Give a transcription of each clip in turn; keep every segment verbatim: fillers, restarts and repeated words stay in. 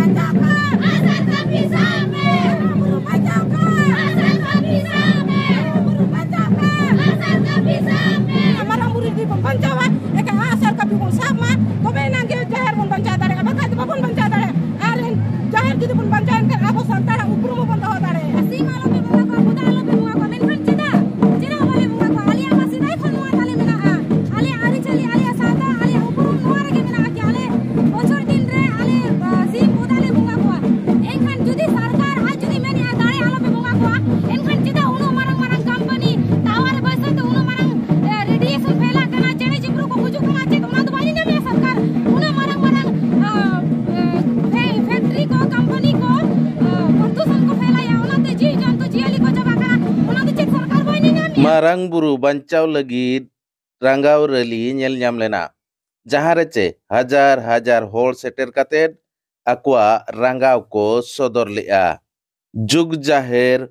ᱵᱟᱧᱪᱟᱣ ᱠᱚᱣᱟ᱾ ᱟᱥᱟᱨ ᱠᱟᱹᱯᱤ ᱥᱟᱵ ᱢᱮ᱾ ᱢᱟᱨᱟᱝ ᱵᱩᱨᱩ ᱵᱟᱧᱪᱟᱣ ᱠᱚᱣᱟ᱾ ᱟᱥᱟᱨ ᱠᱟᱹᱯᱤ ᱥᱟᱵ ᱢᱮ᱾ ᱢᱟᱨᱟᱝ ᱵᱩᱨᱩ ᱵᱟᱧᱪᱟᱣ ᱠᱚᱣᱟ᱾ ᱟᱥᱟᱨ ᱠᱟᱹᱯᱤ ᱥᱟᱵ ᱢᱮ᱾ ᱢᱟᱨᱟᱝ ᱵᱩᱨᱩ ᱡᱩᱫᱤ ᱵᱚᱱ ᱵᱟᱧᱪᱟᱣᱟ, ᱮᱱᱠᱷᱟᱱ ᱟᱥᱟᱨ ᱠᱟᱹᱯᱤ ᱵᱚᱱ ᱥᱟᱵ ᱢᱟ, ᱛᱚᱵᱮ ᱮᱱᱟᱝ ᱜᱮ ᱡᱟᱦᱮᱨ ᱵᱚᱱ ᱵᱟᱧᱪᱟᱣ ᱫᱟᱲᱮᱭᱟᱜᱼᱟ, ᱵᱟᱠᱷᱟᱱ ᱫᱚ ᱵᱟᱵᱚᱱ ᱵᱟᱧᱪᱟᱣ ᱫᱟᱲᱮᱭᱟᱜᱼᱟ᱾ ᱟᱨ ᱡᱟᱦᱮᱨ ᱡᱩᱫᱤ ᱵᱚᱱ ᱵᱟᱧᱪᱟᱣ ᱮᱱᱠᱷᱟᱱ ᱟᱵᱚ ᱥᱟᱱᱛᱟᱲᱟᱜ ᱩᱯᱨᱩᱢ ᱦᱚᱸᱵᱚᱱ ᱫᱚᱦᱚ ᱫᱟᱲᱮᱭᱟᱜᱼᱟ᱾ ᱥᱤᱢ ᱟᱞᱚᱯᱮ ᱵᱚᱸᱜᱟ ᱠᱚᱣᱟ, ᱵᱚᱫᱟ ᱟᱞᱚᱯᱮ ᱵᱚᱸᱜᱟ ᱠᱚᱣᱟ, ᱢᱮᱱᱠᱷᱟᱱ ᱪᱮᱫᱟᱜ? ᱪᱮᱫᱟᱜ ᱵᱟᱞᱮ ᱵᱚᱸᱜᱟ ᱠᱚᱣᱟ? ᱟᱞᱮᱭᱟᱜ ᱢᱟ ᱥᱮᱫᱟᱭ ᱠᱷᱚᱱ ᱱᱚᱣᱟ ᱛᱟᱞᱮ ᱢᱮᱱᱟᱜᱼᱟ᱾ ᱟᱞᱮᱭᱟᱜ ᱟᱹᱨᱤᱪᱟᱹᱞᱤ, ᱟᱞᱮᱭᱟᱜ ᱥᱟᱶᱛᱟ, ᱟᱞᱮᱭᱟᱜ ᱩᱯᱨᱩᱢ ᱱᱚᱣᱟ ᱨᱮᱜᱮ ᱢᱮᱱᱟᱜᱼᱟ ᱠᱤ ᱟᱞᱮ ᱵᱚᱪᱷᱚᱨ ᱫᱤᱱ ᱨᱮ ᱟᱞᱮ, ᱟ, ᱥᱤᱢ ᱵᱚᱫᱟ ᱞᱮ ᱵᱚᱸᱜᱟ ᱠᱚᱣᱟ᱾ ᱮᱱᱠᱷᱟᱱ ᱡᱩᱫᱤ ᱥᱚᱨᱠᱟᱨ ᱟᱡ ᱡᱩᱫᱤ ᱢᱮᱱᱮᱜᱼᱟ ᱫᱟᱲᱮ ᱟᱞᱚᱯᱮ ᱵᱚᱸᱜᱟ ᱠᱚᱣᱟ, ᱮᱱᱠᱷᱟᱱ ᱪᱮᱫᱟᱜ ᱩᱱᱟᱹᱜ ᱢᱟᱨᱟᱝ ᱢᱟᱨᱟᱝ ᱠᱳᱢᱯᱟᱱᱤ ᱴᱟᱣᱟᱨ ᱵᱟᱹᱭᱥᱟᱹᱣ ᱛᱮ ᱩᱱᱟᱹᱜ ᱢᱟᱨᱟᱝ, ᱮ, ᱨᱮᱰᱤᱭᱮᱥᱚᱱ ᱯᱷᱮᱞᱟᱜ ᱠᱟᱱᱟ, ᱪᱮᱬᱮ ᱪᱤᱯᱨᱩ ᱠᱚ ᱜᱩᱡᱩᱜ ᱠᱟᱱᱟ, ᱪᱮᱫ ᱚᱱᱟ ᱫᱚ ᱵᱟᱭ ᱧᱮᱧᱟᱢᱮᱜᱼᱟ ᱥᱚᱨᱠᱟᱨ? ᱩᱱᱟᱹᱜ ᱢᱟᱨᱟᱝ ᱢᱟᱨᱟᱝ, ᱟ, ᱮ, ᱯᱷᱮ-, ᱯᱷᱮᱠᱴᱨᱤ ᱠᱚ, ᱠᱳᱢᱯᱟᱱᱤ ᱠᱚ, ᱟ, ᱯᱨᱚᱫᱩᱥᱚᱱ ᱠᱚ ᱯᱷᱮᱞᱟᱭᱟ, ᱚᱱᱟᱛᱮ ᱡᱤᱣᱤ ᱡᱚᱱᱛᱩ ᱡᱤᱭᱟᱹᱞᱤ ᱠᱚ ᱪᱟᱵᱟᱜ ᱠᱟᱱᱟ, ᱚᱱᱟ ᱫᱚ ᱪᱮᱫ ᱥᱚᱨᱠᱟᱨ ᱵᱟᱭ ᱧᱮᱧᱟᱢᱮᱜᱼᱟ? ᱢᱟᱨᱟᱝ ᱵᱩᱨᱩ ᱵᱟᱧᱪᱟᱣ ᱞᱟᱹᱜᱤᱫ ᱨᱟᱸᱜᱟᱣ ᱨᱮᱞᱤ ᱧᱮᱞ ᱧᱟᱢ ᱞᱮᱱᱟ, ᱡᱟᱦᱟᱸ ᱨᱮ ᱪᱮ ᱦᱟᱡᱟᱨ ᱦᱟᱡᱟᱨ ᱦᱚᱲ ᱥᱮᱴᱮᱨ ᱠᱟᱛᱮᱫ ᱟᱠᱚᱣᱟᱜ ᱨᱟᱸᱜᱟᱣ ᱠᱚ ᱥᱚᱫᱚᱨ ᱞᱮᱫᱼᱟ᱾ ᱡᱩᱜᱽ ᱡᱟᱦᱮᱨ,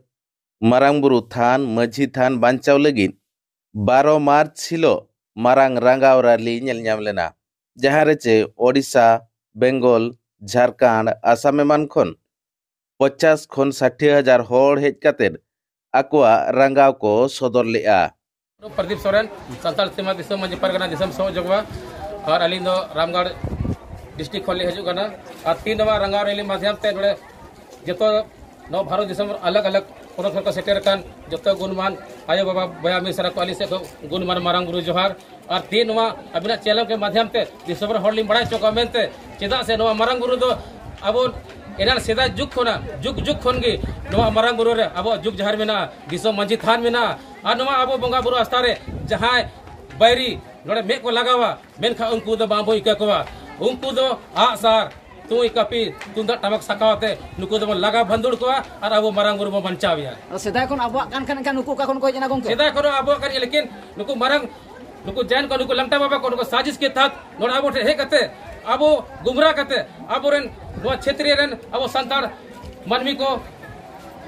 ᱢᱟᱨᱟᱝ ᱵᱩᱨᱩ ᱛᱷᱟᱱ, ᱢᱟᱹᱡᱷᱤ ᱛᱷᱟᱱ ᱵᱟᱧᱪᱟᱣ ᱞᱟᱹᱜᱤᱫ ᱵᱟᱨᱚ ᱢᱟᱨᱪ ᱦᱤᱞᱳᱜ ᱢᱟᱨᱟᱝ ᱨᱟᱸᱜᱟᱣ ᱨᱟᱞᱤ ᱧᱮᱞ ᱧᱟᱢ ᱞᱮᱱᱟ, ᱡᱟᱦᱟᱸ ᱨᱮ ᱪᱮ ᱳᱰᱤᱥᱟ, ᱵᱮᱝᱜᱚᱞ, ᱡᱷᱟᱲᱠᱷᱚᱸᱰ, ᱟᱥᱟᱢ ᱮᱢᱟᱱ ᱠᱷᱚᱱ ᱯᱚᱧᱪᱟᱥ ᱠᱷᱚᱱ ᱥᱟᱴᱷᱤ ᱦᱟᱡᱟᱨ ᱦᱚᱲ ᱦᱮᱡ ᱠᱟᱛᱮᱫ ᱟᱠᱚᱣᱟᱜ ᱨᱟᱸᱜᱟᱣ ᱠᱚ ᱥᱚᱫᱚᱨ ᱞᱮᱫᱼᱟ᱾ ᱯᱨᱚᱫᱤᱯ ᱥᱚᱨᱮᱱ, ᱥᱟᱱᱛᱟᱲ ᱥᱤᱢᱟᱹ ᱫᱤᱥᱚᱢ ᱢᱟᱹᱡᱷᱤ ᱯᱟᱨᱜᱟᱱᱟ ᱫᱤᱥᱚᱢ ᱥᱚᱦᱚᱡᱳᱜᱽ ᱵᱟ, ᱟᱨ ᱟᱹᱞᱤᱧ ᱫᱚ ᱨᱟᱢᱜᱟᱲ ᱰᱤᱥᱴᱨᱤᱠᱴ ᱠᱷᱚᱱ ᱞᱤᱧ ᱦᱤᱡᱩᱜ ᱠᱟᱱᱟ᱾ ᱟᱨ ᱛᱤᱱ ᱱᱚᱣᱟ ᱨᱟᱸᱜᱟᱣ ᱨᱮᱞᱤ ᱢᱟᱫᱷᱭᱟᱢ ᱛᱮ ᱱᱚᱰᱮ ᱡᱚᱛᱚ ᱱᱚᱣᱟ ᱵᱷᱟᱨᱚᱛ ᱫᱤᱥᱚᱢ ᱟᱞᱟᱜᱽ ᱟᱞᱟᱜᱽ ᱯᱚᱱᱚᱛ ᱠᱷᱚᱱ ᱠᱚ ᱥᱮᱴᱮᱨ ᱟᱠᱟᱱ ᱡᱚᱛᱚ ᱜᱩᱱᱢᱟᱱ ᱟᱭᱳ ᱵᱟᱵᱟ ᱵᱚᱭᱦᱟ ᱢᱤᱥᱨᱟ ᱠᱚ ᱟᱹᱞᱤᱧ ᱥᱮᱫ ᱠᱷᱚᱱ ᱜᱩᱱᱢᱟᱱ ᱢᱟᱨᱟᱝ ᱵᱩᱨᱩ ᱡᱚᱦᱟᱨ᱾ ᱟᱨ ᱛᱮᱦᱮᱧ ᱱᱚᱣᱟ ᱟᱹᱵᱤᱱᱟᱜ ᱪᱮᱱᱮᱞ ᱠᱮ ᱢᱟᱫᱷᱭᱟᱢ ᱛᱮ ᱫᱤᱥᱚᱢ ᱨᱮᱱ ᱦᱚᱲ ᱞᱤᱧ ᱵᱟᱲᱟᱭ ᱦᱚᱪᱚ ᱠᱚᱣᱟ ᱢᱮᱱᱛᱮ, ᱪᱮᱫᱟᱜ ᱥᱮ ᱱᱚᱣᱟ ᱢᱟᱨᱟᱝ ᱵᱩᱨᱩ ᱫᱚ ᱟᱵᱚ ᱮᱱᱟᱱ ᱥᱮᱫᱟᱭ ᱡᱩᱜᱽ ᱠᱷᱚᱱᱟᱜ, ᱡᱩᱜᱽ ᱡᱩᱜᱽ ᱠᱷᱚᱱ ᱜᱮ ᱱᱚᱣᱟ ᱢᱟᱨᱟᱝ ᱵᱩᱨᱩ ᱨᱮ ᱟᱵᱚᱣᱟᱜ ᱡᱩᱜᱽ ᱡᱟᱦᱮᱨ ᱢᱮᱱᱟᱜᱼᱟ, ᱫᱤᱥᱚᱢ ᱢᱟᱹᱡᱷᱤ ᱛᱷᱟᱱ ᱢᱮᱱᱟᱜᱼᱟ᱾ ᱟᱨ ᱱᱚᱣᱟ ᱟᱵᱚ ᱵᱚᱸᱜᱟ ᱵᱩᱨᱩ ᱟᱥᱛᱷᱟ ᱨᱮ ᱡᱟᱦᱟᱸᱭ ᱵᱟᱹᱭᱨᱤ ᱱᱚᱰᱮ ᱢᱮᱫ ᱠᱚ ᱞᱟᱜᱟᱣᱟ, ᱢᱮᱱᱠᱷᱟᱱ ᱩᱱᱠᱩ ᱫᱚ ᱵᱟᱝ ᱵᱚᱱ ᱤᱠᱟᱹ ᱠᱚᱣᱟ᱾ ᱩᱱᱠᱩ ᱫᱚ ᱟᱜᱼᱥᱟᱨ, ᱛᱩᱸᱭ, ᱠᱟᱹᱯᱤ, ᱛᱩᱢᱫᱟᱜ ᱴᱟᱢᱟᱠ ᱥᱟᱠᱟᱣ ᱟᱛᱮ ᱱᱩᱠᱩ ᱫᱚᱵᱚᱱ ᱞᱟᱜᱟ ᱵᱷᱟᱱᱫᱩᱲ ᱠᱚᱣᱟ ᱟᱨ ᱟᱵᱚ ᱢᱟᱨᱟᱝ ᱵᱩᱨᱩ ᱵᱚᱱ ᱵᱟᱧᱪᱟᱣ ᱮᱭᱟ᱾ ᱟᱫᱚ ᱥᱮᱫᱟᱭ ᱠᱷᱚᱱ ᱟᱵᱚᱣᱟᱜ ᱠᱟᱱ ᱠᱷᱟᱱ ᱮᱱᱠᱷᱟᱱ ᱱᱩᱠᱩ ᱚᱠᱟ ᱠᱷᱚᱱ ᱠᱚ ᱦᱮᱡ ᱮᱱᱟ ᱜᱚᱢᱠᱮ? ᱥᱮᱫᱟᱭ ᱠᱷᱚᱱ ᱟᱵᱚᱣᱟᱜ ᱠᱟᱱ ᱜᱮᱭᱟ, ᱞᱮᱠᱤᱱ ᱱᱩᱠᱩ ᱢᱟᱨᱟᱝ, ᱱᱩᱠᱩ ᱡᱟᱭᱟᱱ ᱠᱚ, ᱱᱩᱠᱩ ᱞᱟᱝᱴᱟ ᱵᱟᱵᱟ ᱠᱚ, ᱱᱩᱠᱩ ᱥᱟजिश ᱠᱮ ᱛᱟᱦᱟᱛ ᱱᱚᱰᱮ ᱟᱵᱚ ᱴᱷᱮᱱ ᱦᱮᱡ ᱠᱟᱛᱮ ᱟᱵᱚ ᱜᱩᱢᱨᱟ ᱠᱟᱛᱮ ᱟᱵᱚᱨᱮᱱ ᱱᱚᱣᱟ ᱪᱷᱮᱛᱨᱤᱭᱟ ᱨᱮᱱ ᱟᱵᱚ ᱥᱟᱱᱛᱟᱲ ᱢᱟᱹᱱᱢᱤ ᱠᱚ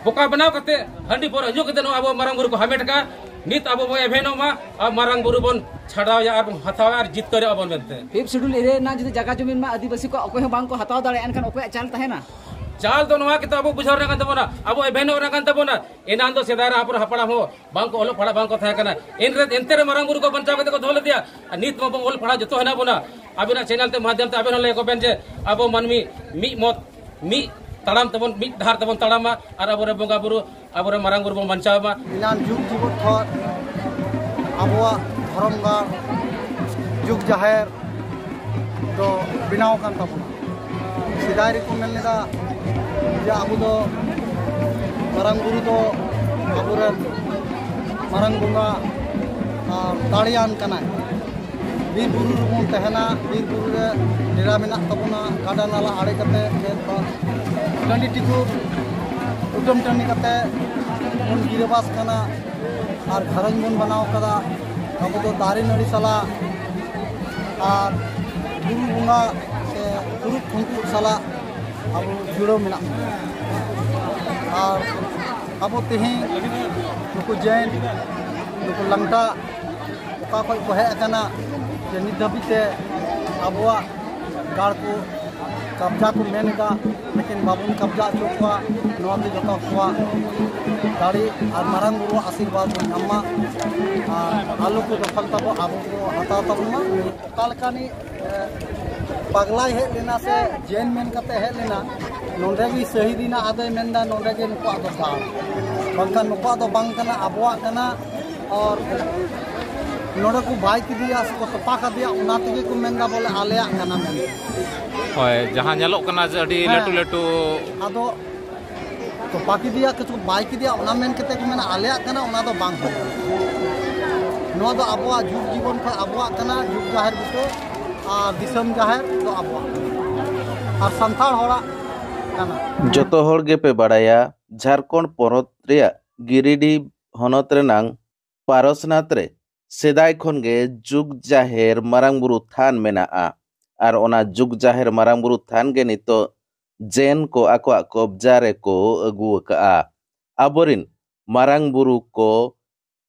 ᱵᱚᱠᱟ ᱵᱮᱱᱟᱣ ᱠᱟᱛᱮ, ᱦᱟᱺᱰᱤ ᱯᱟᱹᱣᱨᱟᱹ ᱧᱩ ᱠᱟᱛᱮ ᱱᱚᱣᱟ ᱟᱵᱚ ᱢᱟᱨᱟᱝ ᱵᱩᱨᱩ ᱠᱚ ᱦᱟᱢᱮᱴ ᱟᱠᱟᱫᱼᱟ᱾ ᱱᱤᱛ ᱟᱵᱚ ᱵᱚᱱ ᱮᱵᱷᱮᱱᱚᱜ ᱢᱟ ᱟᱨ ᱢᱟᱨᱟᱝ ᱵᱩᱨᱩ ᱵᱚᱱ ᱪᱷᱟᱰᱟᱣᱭᱟ ᱟᱨ ᱵᱚᱱ ᱦᱟᱛᱟᱣᱟ ᱟᱨ ᱡᱤᱛᱠᱟᱹᱨᱚᱜ ᱟᱵᱚᱱ ᱢᱮᱱᱛᱮ᱾ ᱯᱷᱤᱯᱛᱷ ᱥᱤᱰᱩᱞ ᱮᱨᱤᱭᱟ ᱨᱮᱱᱟᱜ ᱡᱩᱫᱤ ᱡᱟᱭᱜᱟ ᱡᱚᱢᱤᱱ ᱢᱟ ᱟᱹᱫᱤᱵᱟᱹᱥᱤ ᱠᱚᱣᱟᱜ ᱚᱠᱚᱭ ᱦᱚᱸ ᱵᱟᱝ ᱠᱚ ᱦᱟᱛᱟᱣ ᱫᱟᱲᱮᱭᱟᱜᱼᱟ, ᱮᱱᱠᱷᱟᱱ ᱚᱠᱚᱭᱟᱜ ᱪᱟᱞ ᱛᱟᱦᱮᱱᱟ? ᱪᱟᱞ ᱫᱚ ᱱᱚᱣᱟ ᱠᱤᱱᱛᱩ ᱟᱵᱚ ᱵᱩᱡᱷᱟᱹᱣ ᱨᱮᱱᱟᱜ ᱠᱟᱱ ᱛᱟᱵᱚᱱᱟ, ᱟᱵᱚ ᱮᱵᱷᱮᱱᱚᱜ ᱨᱮᱱᱟᱜ ᱠᱟᱱ ᱛᱟᱵᱚᱱᱟ᱾ ᱮᱱᱟᱱ ᱫᱚ ᱥᱮᱫᱟᱭ ᱨᱮ ᱟᱵᱚᱨᱮᱱ ᱦᱟᱯᱲᱟᱢ ᱦᱚᱸ ᱵᱟᱝ ᱠᱚ ᱚᱞᱚᱜ ᱯᱟᱲᱦᱟᱜ ᱵᱟᱝ ᱠᱚ ᱛᱟᱦᱮᱸ ᱠᱟᱱᱟ, ᱮᱱᱨᱮ ᱮᱱᱛᱮ ᱨᱮ ᱢᱟᱨᱟᱝ ᱵᱩᱨᱩ ᱠᱚ ᱵᱟᱧᱪᱟᱣ ᱠᱟᱛᱮ ᱠᱚ ᱫᱚᱦᱚ ᱞᱮᱫᱮᱭᱟ᱾ ᱟᱨ ᱱᱤᱛ ᱢᱟᱵᱚᱱ ᱚᱞ ᱯᱟᱲᱦᱟᱣ ᱡᱚᱛᱚ ᱦᱮᱱᱟᱜ ᱵᱚᱱᱟ᱾ ᱟᱵᱮᱱᱟᱜ ᱪᱮᱱᱮᱞ ᱛᱮ ᱢᱟᱫᱷᱭᱚᱢ ᱛᱮ ᱟᱵᱮᱱ ᱦᱚᱸ ᱞᱟᱹᱭ ᱟᱠᱚ ᱵᱮᱱ ᱡᱮ ᱟᱵᱚ ᱢᱟᱹᱱᱢᱤ ᱢᱤᱫ ᱢᱚᱛ, ᱢᱤᱫ ᱛᱟᱲᱟᱢ ᱛᱮᱵᱚᱱ, ᱢᱤᱫ ᱰᱟᱦᱟᱨ ᱛᱮᱵᱚᱱ ᱛᱟᱲᱟᱢᱟ ᱟᱨ ᱟᱵᱚᱨᱮᱱ ᱵᱚᱸᱜᱟ ᱵᱩᱨᱩ, ᱟᱵᱚᱨᱮᱱ ᱢᱟᱨᱟᱝ ᱵᱩᱨᱩ ᱵᱚᱱ ᱵᱟᱧᱪᱟᱣ ᱢᱟ᱾ ᱮᱱᱟᱱ ᱡᱩᱜᱽ ᱡᱤᱵᱚᱱ ᱠᱷᱚᱱ ᱟᱵᱚᱣᱟᱜ ᱫᱷᱚᱨᱚᱢ ᱜᱟᱲ, ᱡᱩᱜᱽ ᱡᱟᱦᱮᱨ ᱫᱚ ᱵᱮᱱᱟᱣ ᱟᱠᱟᱱ ᱛᱟᱵᱚᱱᱟ᱾ ᱥᱮᱫᱟᱭ ᱨᱮᱠᱚ ᱢᱮᱱ ᱞᱮᱫᱟ ᱡᱮ ᱟᱵᱚ ᱫᱚ ᱢᱟᱨᱟᱝ ᱵᱩᱨᱩ ᱫᱚ ᱟᱵᱚᱨᱮᱱ ᱢᱟᱨᱟᱝ ᱵᱚᱸᱜᱟ ᱟᱨ ᱫᱟᱲᱮᱭᱟᱱ ᱠᱟᱱᱟᱭ᱾ ᱵᱤᱨ ᱵᱩᱨᱩ ᱨᱮᱵᱚᱱ ᱛᱟᱦᱮᱱᱟ, ᱵᱤᱨ ᱵᱩᱨᱩ ᱨᱮ ᱰᱮᱨᱟ ᱢᱮᱱᱟᱜ ᱛᱟᱵᱚᱱᱟ, ᱜᱟᱰᱟ ᱱᱟᱞᱟ ᱟᱲᱮ ᱠᱟᱛᱮ, ᱠᱷᱮᱛ ᱵᱟᱹᱫᱽ, ᱴᱟᱺᱰᱤ ᱴᱤᱠᱩᱨ, ᱠᱩᱴᱟᱹᱢ ᱴᱟᱺᱰᱤ ᱠᱟᱛᱮ ᱵᱚᱱ ᱜᱤᱨᱟᱹᱵᱟᱥ ᱠᱟᱱᱟ ᱟᱨ ᱜᱷᱟᱨᱚᱸᱡᱽ ᱵᱚᱱ ᱵᱮᱱᱟᱣ ᱠᱟᱫᱟ᱾ ᱟᱵᱚ ᱫᱚ ᱫᱟᱨᱮ ᱱᱟᱹᱲᱤ ᱥᱟᱞᱟᱜ ᱟᱨ ᱵᱩᱨᱩ ᱵᱚᱸᱜᱟ ᱥᱮ ᱛᱩᱲᱩᱠ ᱠᱷᱩᱱᱴᱩᱲ ᱥᱟᱞᱟᱜ ᱟᱵᱚ ᱡᱩᱲᱟᱹᱣ ᱢᱮᱱᱟᱜ ᱵᱚᱱᱟ᱾ ᱟᱨ ᱟᱵᱚ ᱛᱮᱦᱮᱧ ᱱᱩᱠᱩ ᱡᱮᱱ, ᱱᱩᱠᱩ ᱞᱟᱝᱴᱟ ᱚᱠᱟ ᱠᱷᱚᱱ ᱠᱚ ᱦᱮᱡ ᱟᱠᱟᱱᱟ, ᱡᱮ ᱱᱤᱛ ᱫᱷᱟᱹᱵᱤᱡ ᱛᱮ ᱟᱵᱚᱣᱟᱜ ᱜᱟᱲ ᱠᱚ ᱠᱟᱵᱽᱡᱟ ᱠᱚ ᱢᱮᱱ ᱮᱫᱟ, ᱞᱮᱠᱤᱱ ᱵᱟᱵᱚᱱ ᱠᱟᱵᱽᱡᱟ ᱦᱚᱪᱚ ᱠᱚᱣᱟ᱾ ᱱᱚᱣᱟ ᱫᱚ ᱡᱚᱛᱚ ᱠᱚᱣᱟᱜ ᱫᱟᱲᱮ ᱟᱨ ᱢᱟᱨᱟᱝ ᱵᱩᱨᱩᱣᱟᱜ ᱟᱥᱤᱨᱵᱟᱫᱽ ᱵᱚᱱ ᱧᱟᱢ ᱢᱟ ᱟᱨ ᱟᱞᱚ ᱠᱚ ᱫᱚᱠᱷᱚᱞ ᱛᱟᱵᱚ, ᱟᱵᱚ ᱠᱚ ᱦᱟᱛᱟᱣ ᱛᱟᱵᱚᱱ ᱢᱟ᱾ ᱚᱠᱟ ᱞᱮᱠᱟᱱᱤᱡ, ᱮ, ᱯᱟᱜᱽᱞᱟᱭ ᱦᱮᱡ ᱞᱮᱱᱟ ᱥᱮ ᱡᱮᱱ ᱢᱮᱱ ᱠᱟᱛᱮ ᱦᱮᱡ ᱞᱮᱱᱟ, ᱱᱚᱰᱮ ᱜᱮ ᱥᱟᱹᱦᱤᱫ ᱮᱱᱟ, ᱟᱫᱚᱭ ᱢᱮᱱᱫᱟ ᱱᱚᱰᱮ ᱜᱮ ᱱᱩᱠᱩᱣᱟᱜ ᱫᱚ ᱫᱟᱲ, ᱵᱟᱝᱠᱷᱟᱱ ᱱᱩᱠᱩᱣᱟᱜ ᱫᱚ ᱵᱟᱝ ᱠᱟᱱᱟ, ᱟᱵᱚᱣᱟᱜ ᱠᱟᱱᱟ᱾ ᱟᱨ ᱱᱚᱰᱮ ᱠᱚ ᱵᱟᱭ ᱠᱮᱫᱮᱭᱟ ᱥᱮ ᱠᱚ ᱛᱚᱯᱟ ᱠᱟᱫᱮᱭᱟ, ᱚᱱᱟ ᱛᱮᱜᱮ ᱠᱚ ᱢᱮᱱᱫᱟ ᱵᱚᱞᱮ ᱟᱞᱮᱭᱟᱜ ᱠᱟᱱᱟ ᱢᱮᱱᱛᱮ᱾ ᱦᱳᱭ, ᱡᱟᱦᱟᱸ ᱧᱮᱞᱚᱜ ᱠᱟᱱᱟ ᱡᱮ ᱟᱹᱰᱤ ᱦᱮᱸ᱾ ᱞᱟᱹᱴᱩ ᱞᱟᱹᱴᱩ ᱟᱫᱚ ᱛᱚᱯᱟ ᱠᱮᱫᱮᱭᱟ, ᱠᱤᱪᱷᱩ ᱵᱟᱭ ᱠᱮᱫᱮᱭᱟ, ᱚᱱᱟ ᱢᱮᱱ ᱠᱟᱛᱮ ᱠᱚ ᱢᱮᱱᱟ ᱟᱞᱮᱭᱟᱜ ᱠᱟᱱᱟ, ᱚᱱᱟ ᱫᱚ ᱵᱟᱝ ᱦᱩᱭᱩᱜᱼᱟ᱾ ᱱᱚᱣᱟ ᱫᱚ ᱟᱵᱚᱣᱟᱜ ᱡᱩᱜᱽ ᱡᱤᱵᱚᱱ ᱠᱷᱚᱱ ᱟᱵᱚᱣᱟᱜ ᱠᱟᱱᱟ, ᱡᱩᱜᱽ ᱡᱟᱦᱮᱨ ᱵᱩᱴᱟᱹ ᱟᱨ ᱫᱤᱥᱚᱢ ᱡᱟᱦᱮᱨ ᱫᱚ ᱟᱵᱚᱣᱟᱜ ᱠᱟᱱᱟ᱾ ᱟᱨ ᱥᱟᱱᱛᱟᱲ ᱦᱚᱲᱟᱜ ᱠᱟᱱᱟ᱾ ᱡᱚᱛᱚ ᱦᱚᱲ ᱜᱮᱯᱮ ᱵᱟᱲᱟᱭᱟ, ᱡᱷᱟᱲᱠᱷᱚᱸᱰ ᱯᱚᱱᱚᱛ ᱨᱮᱭᱟᱜ ᱜᱤᱨᱤᱰᱤ ᱦᱚᱱᱚᱛ ᱨᱮᱱᱟᱝ ᱯᱟᱨᱚᱥᱱᱟᱛᱷ ᱨᱮ ᱥᱮᱫᱟᱭ ᱠᱷᱚᱱ ᱜᱮ ᱡᱩᱜᱽ ᱡᱟᱦᱮᱨ ᱢᱟᱨᱟᱝ ᱵᱩᱨᱩ ᱛᱷᱟᱱ ᱢᱮᱱᱟᱜᱼᱟ᱾ ᱟᱨ ᱚᱱᱟ ᱡᱩᱜᱽ ᱡᱟᱦᱮᱨ ᱢᱟᱨᱟᱝ ᱵᱩᱨᱩ ᱛᱷᱟᱱ ᱜᱮ ᱱᱤᱛᱚᱜ ᱡᱮᱱ ᱠᱚ ᱟᱠᱚᱣᱟᱜ ᱠᱚᱵᱽᱡᱟ ᱨᱮᱠᱚ ᱟᱹᱜᱩ ᱟᱠᱟᱜᱼᱟ᱾ ᱟᱵᱚᱨᱤᱱ ᱢᱟᱨᱟᱝ ᱵᱩᱨᱩ ᱠᱚ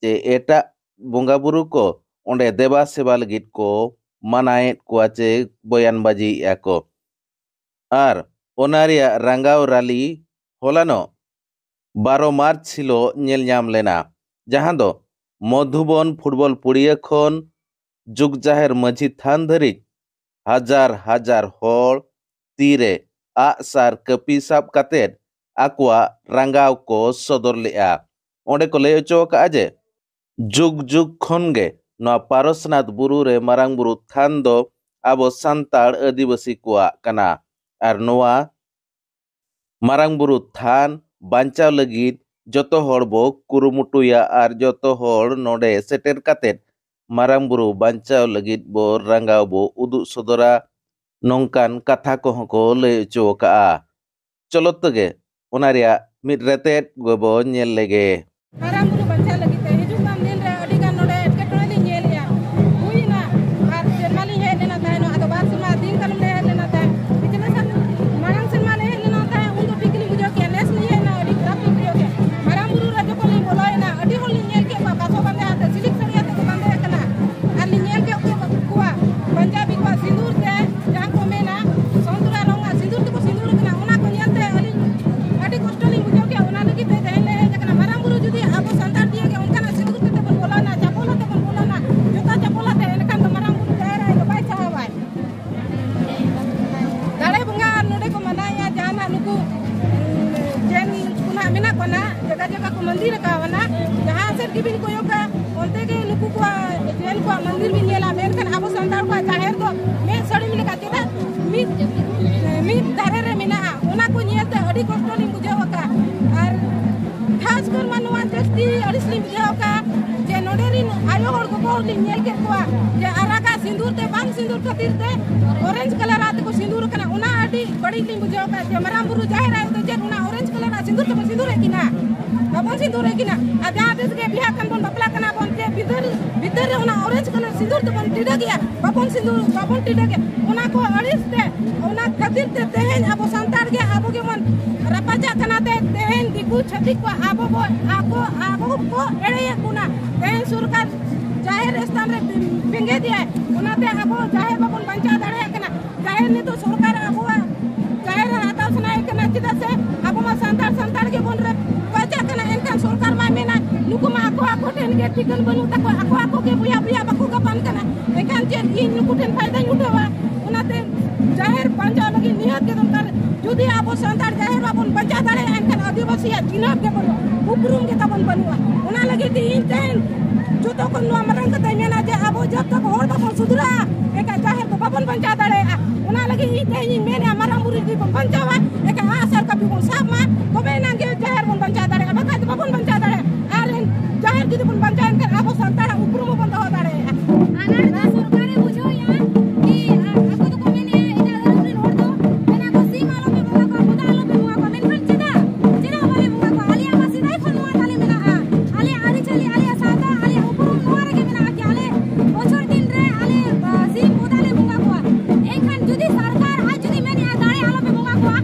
ᱪᱮ ᱮᱴᱟᱜ ᱵᱚᱸᱜᱟ ᱵᱩᱨᱩ ᱠᱚ ᱚᱸᱰᱮ ᱫᱮᱵᱟ ᱥᱮᱵᱟ ᱞᱟᱹᱜᱤᱫ ᱠᱚ ᱢᱟᱱᱟᱭᱮᱫ ᱠᱚᱣᱟ ᱪᱮ ᱵᱚᱭᱟᱱ ᱵᱟᱡᱤᱭᱮᱫᱼᱟ ᱠᱚ᱾ ᱟᱨ ᱚᱱᱟ ᱨᱮᱭᱟᱜ ᱨᱟᱸᱜᱟᱣ ᱨᱟᱞᱤ ᱦᱚᱞᱟᱱᱚᱜ ᱵᱟᱨᱚ ᱢᱟᱨᱪ ᱦᱤᱞᱳᱜ ᱧᱮᱞ ᱧᱟᱢ ᱞᱮᱱᱟ, ᱡᱟᱦᱟᱸ ᱫᱚ ᱢᱚᱫᱷᱩᱵᱚᱱ ᱯᱷᱩᱴᱵᱚᱞ ᱯᱩᱲᱤᱭᱟᱹ ᱠᱷᱚᱱ ᱡᱩᱜᱽ ᱡᱟᱦᱮᱨ ᱢᱟᱹᱡᱷᱤ ᱛᱷᱟᱱ ᱫᱷᱟᱹᱨᱤᱡ ᱦᱟᱡᱟᱨ ᱦᱟᱡᱟᱨ ᱦᱚᱲ ᱛᱤᱨᱮ ᱟᱜ ᱥᱟᱨ ᱠᱟᱹᱯᱤ ᱥᱟᱵ ᱠᱟᱛᱮᱫ ᱟᱠᱚᱣᱟᱜ ᱨᱟᱸᱜᱟᱣ ᱠᱚ ᱥᱚᱫᱚᱨ ᱞᱮᱫᱼᱟ᱾ ᱚᱸᱰᱮ ᱠᱚ ᱞᱟᱹᱭ ᱦᱚᱪᱚ ᱟᱠᱟᱫᱼᱟ ᱡᱮ ᱡᱩᱜᱽ ᱡᱩᱜᱽ ᱠᱷᱚᱱ ᱜᱮ ᱱᱚᱣᱟ ᱯᱟᱨᱚᱥᱱᱟᱛᱷ ᱵᱩᱨᱩ ᱨᱮ ᱢᱟᱨᱟᱝ ᱵᱩᱨᱩ ᱛᱷᱟᱱ ᱫᱚ ᱟᱵᱚ ᱥᱟᱱᱛᱟᱲ ᱟᱹᱫᱤᱵᱟᱹᱥᱤ ᱠᱚᱣᱟᱜ ᱠᱟᱱᱟ᱾ ᱟᱨ ᱱᱚᱣᱟ ᱢᱟᱨᱟᱝ ᱵᱩᱨᱩ ᱛᱷᱟᱱ ᱵᱟᱧᱪᱟᱣ ᱞᱟᱹᱜᱤᱫ ᱡᱚᱛᱚ ᱦᱚᱲ ᱵᱚ ᱠᱩᱨᱩᱢᱩᱴᱩᱭᱟ ᱟᱨ ᱡᱚᱛᱚ ᱦᱚᱲ ᱱᱚᱰᱮ ᱥᱮᱴᱮᱨ ᱠᱟᱛᱮᱫ ᱢᱟᱨᱟᱝ ᱵᱩᱨᱩ ᱵᱟᱧᱪᱟᱣ ᱞᱟᱹᱜᱤᱫ ᱵᱚ ᱨᱟᱸᱜᱟᱣ ᱵᱚ ᱩᱫᱩᱜ ᱥᱚᱫᱚᱨᱟ, ᱱᱚᱝᱠᱟᱱ ᱠᱟᱛᱷᱟ ᱠᱚᱦᱚᱸ ᱠᱚ ᱞᱟᱹᱭ ᱦᱚᱪᱚ ᱟᱠᱟᱫᱼᱟ᱾ ᱪᱚᱞᱚ ᱛᱚᱵᱮ ᱚᱱᱟ ᱨᱮᱭᱟᱜ ᱢᱤᱫ ᱨᱮᱛᱮᱫ ᱜᱮᱵᱚ ᱧᱮᱞ ᱞᱮᱜᱮ᱾ ᱢᱟᱨᱟᱝ ᱵᱩᱨᱩ ᱵᱟᱧᱪᱟᱣ ᱞᱟᱹᱜᱤᱫ ᱛᱮ ᱦᱤᱡᱩᱜ ᱠᱟᱱ ᱫᱤᱱ ᱨᱮ ᱟᱹᱰᱤ ᱜᱟᱱ ᱱᱚᱰᱮ ᱮᱴᱠᱮᱴᱚᱬᱮ ᱞᱤᱧ ᱧᱮᱞᱮᱜᱼᱟ᱾ ᱦᱩᱭᱮᱱᱟ, ᱵᱟᱨ ᱥᱮᱨᱢᱟ ᱞᱤᱧ ᱦᱮᱡ ᱞᱮᱱᱟ ᱛᱟᱦᱮᱸᱫ, ᱟᱫᱚ ᱵᱟᱨ ᱥᱮᱨᱢᱟ ᱫᱤᱱ ᱠᱟᱞᱚᱢ ᱞᱮ ᱦᱮᱡ ᱞᱮᱱᱟ ᱛᱟᱦᱮᱸᱫ᱾ ᱯᱤᱪᱷᱞᱮ ᱥᱮᱨ-, ᱢᱟᱲᱟᱝ ᱥᱮᱨᱢᱟ ᱞᱮ ᱦᱮᱡ ᱞᱮᱱᱟ ᱛᱟᱦᱮᱸᱫ, ᱩᱱ ᱫᱚ ᱴᱷᱤᱠ ᱜᱮᱞᱤᱧ ᱵᱩᱡᱷᱟᱹᱣ ᱠᱮᱜᱼᱟ, ᱱᱮᱥ ᱞᱤᱧ ᱦᱮᱡ ᱮᱱᱟ, ᱟᱹᱰᱤ ᱠᱷᱟᱨᱟᱯ ᱞᱤᱧ ᱵᱩᱡᱷᱟᱹᱣ ᱠᱮᱜᱼᱟ᱾ ᱢᱟᱨᱟᱝ ᱵᱩᱨᱩ ᱨᱮ ᱡᱚᱠᱷᱚᱱ ᱞᱤᱧ ᱵᱚᱞᱚᱭᱮᱱᱟ, ᱟᱹᱰᱤ ᱦᱚᱲ ᱞᱤᱧ ᱧᱮᱞ ᱠᱮᱫ ᱠᱚᱣᱟ, ᱠᱟᱥᱟ ᱵᱟᱸᱫᱮ ᱟᱛᱮ, ᱥᱤᱞᱤᱠ ᱥᱟᱹᱲᱤ ᱟᱛᱮ ᱠᱚ ᱵᱟᱸᱫᱮ ᱟᱠᱟᱱᱟ᱾ ᱟᱨ ᱞᱤᱧ ᱧᱮᱞ ᱠᱮᱫ ᱠᱚᱣᱟ ᱯᱟᱧᱡᱟᱵᱤ ᱠᱚᱣᱟᱜ ᱥᱤᱸᱫᱩᱨ ᱛᱮ, ᱡᱟᱦᱟᱸ ᱠᱚ ᱢᱮᱱᱟ ᱥᱚᱱᱛᱨᱟ ᱨᱚᱝ ᱟᱜ ᱥᱤᱸᱫᱩᱨ ᱛᱮᱠᱚ ᱥᱤᱸᱫᱩᱨ ᱟᱠᱟᱱᱟ, ᱚᱱᱟ ᱠᱚ ᱧᱮᱞ ᱛᱮ ᱟᱹᱞᱤᱧ ᱟᱹᱰᱤ ᱠᱚᱥᱴᱚ ᱞᱤᱧ ᱵᱩᱡᱷᱟᱹᱣ ᱠᱮᱫᱼᱟ᱾ ᱚᱱᱟ ᱞᱟᱹᱜᱤᱫ ᱛᱮ ᱛᱮᱦᱮᱧ ᱞᱮ ᱦᱮᱡ ᱟᱠᱟᱱᱟ᱾ ᱢᱟᱨᱟᱝ ᱵᱩᱨᱩ ᱡᱩᱫᱤ ᱟᱵᱚ ᱥᱟᱱᱛᱟᱲ ᱫᱤᱭᱮ ᱜᱮ ᱚᱱᱠᱟᱱᱟᱜ ᱥᱤᱸᱫᱩᱨ ᱠᱟᱛᱮ ᱵᱚᱱ ᱵᱚᱞᱚᱱᱟ, ᱪᱟᱯᱚᱞ ᱟᱛᱮ ᱵᱚᱱ ᱵᱚᱞᱚᱱᱟ, ᱡᱩᱛᱟᱹ ᱪᱟᱯᱚᱞ ᱟᱛᱮ, ᱮᱱᱠᱷᱟᱱ ᱫᱚ ᱢᱟᱨᱟᱝ ᱵᱩᱨᱩ ᱡᱟᱦᱮᱨ ᱟᱭᱳ ᱫᱚ ᱵᱟᱭ ᱥᱟᱦᱟᱣᱟᱭ᱾ ᱫᱟᱲᱮ ᱵᱚᱸᱜᱟ ᱟᱨ ᱱᱚᱰᱮ ᱠᱚ ᱢᱟᱱᱟᱣᱮᱫᱼᱟ, ᱡᱟᱦᱟᱱᱟᱜ ᱱᱩᱠᱩ, ᱩᱸ, ᱡᱮᱱ ᱠᱚ ᱱᱟᱦᱟᱜ ᱢᱮᱱᱟᱜ ᱠᱚᱣᱟ ᱱᱟᱦᱟᱜ, ᱡᱟᱭᱜᱟ ᱡᱟᱭᱜᱟ ᱠᱚ ᱢᱚᱱᱫᱤᱨ ᱟᱠᱟᱣᱟ ᱱᱟᱦᱟᱜ, ᱡᱟᱦᱟᱸ ᱥᱮᱫ ᱜᱮᱵᱤᱱ ᱠᱚᱭᱚᱜᱟ, ᱚᱱᱛᱮ ᱜᱮ ᱱᱩᱠᱩ ᱠᱚᱣᱟᱜ, ᱡᱮᱱ ᱠᱚᱣᱟᱜ ᱢᱚᱱᱫᱤᱨ ᱵᱤᱱ ᱧᱮᱞᱟ, ᱢᱮᱱᱠᱷᱟᱱ ᱟᱵᱚ ᱥᱟᱱᱛᱟᱲ ᱠᱚᱣᱟᱜ ᱡᱟᱦᱮᱨ ᱫᱚ ᱢᱮᱫ ᱥᱟᱹᱲᱤᱢ ᱞᱮᱠᱟ ᱪᱮᱫᱟᱜ ᱢᱤᱫ, ᱢᱤᱫ ᱫᱷᱟᱨᱮ ᱨᱮ ᱢᱮᱱᱟᱜᱼᱟ? ᱚᱱᱟ ᱠᱚ ᱧᱮᱞ ᱛᱮ ᱟᱹᱰᱤ ᱠᱚᱥᱴᱚ ᱞᱤᱧ ᱵᱩᱡᱷᱟᱹᱣ ᱟᱠᱟᱫᱼᱟ᱾ ᱟᱨ ᱠᱷᱟᱥ ᱠᱚᱨ ᱢᱟ ᱱᱚᱣᱟ ᱡᱟᱹᱥᱛᱤ ᱟᱹᱲᱤᱥ ᱞᱤᱧ ᱵᱩᱡᱷᱟᱹᱣ ᱟᱠᱟᱫᱼᱟ ᱡᱮ ᱱᱚᱰᱮ ᱨᱤᱱ ᱟᱭᱳ ᱦᱚᱲ, ᱜᱚᱜᱚ ᱦᱚᱲ ᱞᱤᱧ ᱧᱮᱞ ᱠᱮᱫ ᱠᱚᱣᱟ ᱡᱮ ᱟᱨᱟᱜᱟᱜ ᱥᱤᱸᱫᱩᱨ ᱛᱮ ᱵᱟᱝ ᱥᱤᱸᱫᱩᱨ ᱠᱷᱟᱹᱛᱤᱨ ᱛᱮ orange colour ᱟᱛᱮ ᱠᱚ ᱥᱤᱸᱫᱩᱨ ᱟᱠᱟᱱᱟ᱾ ᱚᱱᱟ ᱟᱹᱰᱤ ᱵᱟᱹᱲᱤᱡ ᱞᱤᱧ ᱵᱩᱡᱷᱟᱹᱣ ᱟᱠᱟᱫᱼᱟ ᱡᱮ ᱢᱟᱨᱟᱝ ᱵᱩᱨᱩ ᱡᱟᱦᱮᱨ ᱟᱭᱳ ᱫᱚ ᱪᱮᱫ ᱚᱱᱟ orange colour ᱟᱜ ᱥᱤᱸᱫᱩᱨ ᱛᱮᱵᱚᱱ ᱥᱤᱸᱫᱩᱨᱮᱫ ᱠᱤᱱᱟ? ᱵᱟᱵᱚᱱ ᱥᱤᱸᱫᱩᱨᱮᱫ ᱠᱤᱱᱟ᱾ ᱟᱨ ᱡᱟᱦᱟᱸ ᱛᱤᱥ ᱜᱮ ᱵᱤᱦᱟ ᱠᱷᱟᱱ ᱵᱚᱱ, ᱵᱟᱯᱞᱟ ᱠᱟᱱᱟ ᱵᱚᱱ, ᱪᱮ ᱵᱤᱫᱟᱹᱨ, ᱵᱤᱫᱟᱹᱨ ᱨᱮ ᱚᱱᱟ orange colour ᱥᱤᱸᱫᱩᱨ ᱛᱮᱵᱚᱱ ᱴᱤᱰᱟᱹᱜᱮᱜᱼᱟ, ᱵᱟᱵᱚᱱ ᱥᱤᱸᱫᱩᱨ, ᱵᱟᱵᱚᱱ ᱴᱤᱰᱟᱹᱜᱮᱜᱼᱟ᱾ ᱚᱱᱟ ᱠᱚ ᱟᱹᱲᱤᱥ ᱛᱮ, ᱚᱱᱟ ᱠᱷᱟᱹᱛᱤᱨ ᱛᱮ ᱛᱮᱦᱮᱧ ᱟᱵᱚ ᱥᱟᱱᱛᱟᱲ ᱜᱮ ᱟᱵᱚ ᱜᱮᱵᱚᱱ ᱨᱟᱯᱟᱪᱟᱜ ᱠᱟᱱᱟ ᱛᱮ ᱛᱮᱦᱮᱧ ᱫᱤᱠᱩ ᱪᱷᱟᱹᱛᱤᱠ ᱠᱚ ᱟᱵᱚ ᱵᱚ, ᱟᱵᱚ, ᱟᱵᱚ ᱠᱚ ᱮᱲᱮᱭᱮᱫ ᱵᱚᱱᱟ᱾ ᱛᱮᱦᱮᱧ ᱥᱚᱨᱠᱟᱨ ᱡᱟᱦᱮᱨ ᱥᱛᱷᱟᱱ ᱨᱮ ᱵᱮᱸᱜᱮᱫ ᱮᱫᱟᱭ, ᱚᱱᱟᱛᱮ ᱟᱵᱚ ᱡᱟᱦᱮᱨ ᱵᱟᱵᱚᱱ ᱵᱟᱧᱪᱟᱣ ᱫᱟᱲᱮᱭᱟᱜ ᱠᱟᱱᱟ᱾ ᱡᱟᱦᱮᱨ ᱱᱤᱛᱚᱜ ᱥᱚᱨᱠᱟᱨ ᱟᱵᱚᱣᱟᱜ ᱡᱟᱦᱮᱨ ᱦᱟᱛᱟᱣ ᱥᱟᱱᱟᱭᱮ ᱠᱟᱱᱟ, ᱪᱮᱫᱟᱜ ᱥᱮ ᱟᱵᱚ ᱢᱟ ᱥᱟᱱᱛᱟᱲ, ᱥᱟᱱᱛᱟᱲ ᱜᱮᱵᱚᱱ ᱨᱮ ᱵᱟᱧᱪᱟᱜ ᱠᱟᱱᱟ᱾ ᱮᱱᱠᱷᱟᱱ ᱥᱚᱨᱠᱟᱨ ᱢᱟᱭ ᱢᱮᱱᱟ, ᱱᱩᱠᱩ ᱢᱟ ᱟᱠᱚ ᱟᱠᱚ ᱴᱷᱮᱱ ᱜᱮ ᱴᱷᱤᱠᱟᱹᱱ ᱵᱟᱹᱱᱩᱜ ᱛᱟᱠᱚᱣᱟ, ᱟᱠᱚ ᱟᱠᱚ ᱜᱮ ᱵᱚᱭᱦᱟ ᱵᱚᱭᱦᱟ ᱵᱟᱠᱚ ᱜᱟᱯᱟᱱ ᱠᱟᱱᱟ᱾ ᱮᱱᱠᱷᱟᱱ ᱪᱮᱫ ᱤᱧ ᱱᱩᱠᱩ ᱴᱷᱮᱱ ᱯᱷᱟᱭᱫᱟᱧ ᱩᱴᱷᱟᱹᱣᱟ? ᱚᱱᱟᱛᱮ ᱡᱟᱦᱮᱨ ᱵᱟᱧᱪᱟᱣ ᱞᱟᱹᱜᱤᱫ ᱱᱤᱦᱟᱹᱛ ᱜᱮ ᱫᱚᱨᱠᱟᱨ᱾ ᱡᱩᱫᱤ ᱟᱵᱚ ᱥᱟᱱᱛᱟᱲ ᱡᱟᱦᱮᱨ ᱵᱟᱵᱚᱱ ᱵᱟᱧᱪᱟᱣ ᱫᱟᱲᱮᱭᱟᱜᱼᱟ, ᱮᱱᱠᱷᱟᱱ ᱟᱹᱫᱤᱵᱟᱹᱥᱤᱭᱟᱜ ᱪᱤᱱᱦᱟᱹᱯ ᱜᱮ ᱵᱟᱹᱱᱩᱜᱼᱟ, ᱩᱯᱨᱩᱢ ᱜᱮ ᱛᱟᱵᱚᱱ ᱵᱟᱹᱱᱩᱜᱼᱟ᱾ ᱚᱱᱟ ᱞᱟᱹᱜᱤᱫ ᱛᱮ ᱤᱧ ᱛᱮᱦᱮᱧ ᱡᱚᱛᱚ ᱠᱷᱚᱱ ᱱᱚᱣᱟ ᱢᱟᱨᱟᱝ ᱠᱟᱛᱷᱟᱧ ᱢᱮᱱᱟ ᱡᱮ ᱟᱵᱚ ᱡᱚᱵ ᱛᱚᱠ ᱦᱚᱲ ᱵᱟᱵᱚᱱ ᱥᱩᱫᱷᱨᱟᱹᱜᱼᱟ, ᱮᱱᱠᱷᱟᱱ ᱡᱟᱦᱮᱨ ᱫᱚ ᱵᱟᱵᱚᱱ ᱵᱟᱧᱪᱟᱣ ᱫᱟᱲᱮᱭᱟᱜᱼᱟ᱾ ᱚᱱᱟ ᱞᱟᱹᱜᱤᱫ ᱤᱧ ᱛᱮᱦᱮᱧ ᱤᱧ ᱢᱮᱱᱮᱫᱼᱟ, ᱢᱟᱨᱟᱝ ᱵᱩᱨᱩ ᱡᱩᱫᱤ ᱵᱚᱱ ᱵᱟᱧᱪᱟᱣᱟ, ᱮᱱᱠᱷᱟᱱ ᱟᱜᱼᱥᱟᱨ ᱠᱟᱹᱯᱤ ᱵᱚᱱ ᱥᱟᱵ ᱢᱟ, ᱛᱚᱵᱮ ᱮᱱᱟᱝ ᱜᱮ ᱡᱟᱦᱮᱨ ᱵᱚᱱ ᱵᱟᱧᱪᱟᱣ ᱫᱟᱲᱮᱭᱟᱜᱼᱟ, ᱵᱟᱠᱷᱟᱡ ᱫᱚ ᱵᱟᱵᱚᱱ ᱵᱟᱧᱪᱟᱣ ᱫᱟᱲᱮᱭᱟᱜᱼᱟ᱾ ᱟᱨ ᱡᱟᱦᱮᱨ ᱡᱩᱫᱤ ᱵᱚᱱ ᱵᱟᱧᱪᱟᱣ, ᱮᱱᱠᱷᱟᱱ ᱟᱵᱚ ᱥᱟᱱᱛᱟᱲᱟᱜ ᱩᱯᱨᱩᱢ ᱦᱚᱸᱵᱚᱱ ᱫᱚᱦᱚ ᱫᱟᱲᱮᱭᱟᱜᱼᱟ᱾ ᱟᱱᱟᱴ ᱫᱚ ᱥᱚᱨᱠᱟᱨᱮ ᱵᱩᱡᱷᱟᱹᱣᱮᱫᱼᱟ ᱠᱤ ᱟ-, ᱟᱠᱚ ᱫᱚᱠᱚ ᱢᱮᱱᱮᱫᱼᱟ, ᱮᱴᱟᱜ ᱫᱷᱚᱨᱚᱢ ᱨᱮᱱ ᱦᱚᱲ ᱫᱚ ᱢᱮᱱᱟ ᱠᱚ, "ᱥᱤᱢ ᱟᱞᱚᱯᱮ ᱵᱚᱸᱜᱟ ᱠᱚᱣᱟ, ᱵᱚᱫᱟ ᱟᱞᱚᱯᱮ ᱵᱚᱸᱜᱟ ᱠᱚᱣᱟ", ᱢᱮᱱᱠᱷᱟᱱ ᱪᱮᱫᱟᱜ? ᱪᱮᱫᱟᱜ ᱵᱟᱞᱮ ᱵᱚᱸᱜᱟ ᱠᱚᱣᱟ? ᱟᱞᱮᱭᱟᱜ ᱢᱟ ᱥᱮᱫᱟᱭ ᱠᱷᱚᱱ ᱱᱚᱣᱟ ᱛᱟᱞᱮ ᱢᱮᱱᱟᱜᱼᱟ᱾ ᱟᱞᱮᱭᱟᱜ ᱟᱹᱨᱤᱪᱟᱹᱞᱤ, ᱟᱞᱮᱭᱟᱜ ᱥᱟᱶᱛᱟ, ᱟᱞᱮᱭᱟᱜ ᱩᱯᱨᱩᱢ ᱱᱚᱣᱟ ᱨᱮᱜᱮ ᱢᱮᱱᱟᱜᱼᱟ ᱠᱤ ᱟᱞᱮ ᱵᱚᱪᱷᱚᱨ ᱫᱤᱱ ᱨᱮ ᱟᱞᱮ, ᱟ, ᱥᱤᱢ ᱵᱚᱫᱟ ᱞᱮ ᱵᱚᱸᱜᱟ ᱠᱚᱣᱟ᱾ ᱮᱱᱠᱷᱟᱱ ᱡᱩᱫᱤ ᱥᱚᱨᱠᱟᱨ ᱟᱡ ᱡᱩᱫᱤ ᱢᱮᱱᱮᱫᱼᱟ, "ᱫᱟᱲᱮ ᱟᱞᱚᱯᱮ ᱵᱚᱸᱜᱟ ᱠᱚᱣᱟ",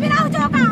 ᱵᱮᱱᱟᱣ ᱦᱚᱪᱚ ᱟᱠᱟᱫ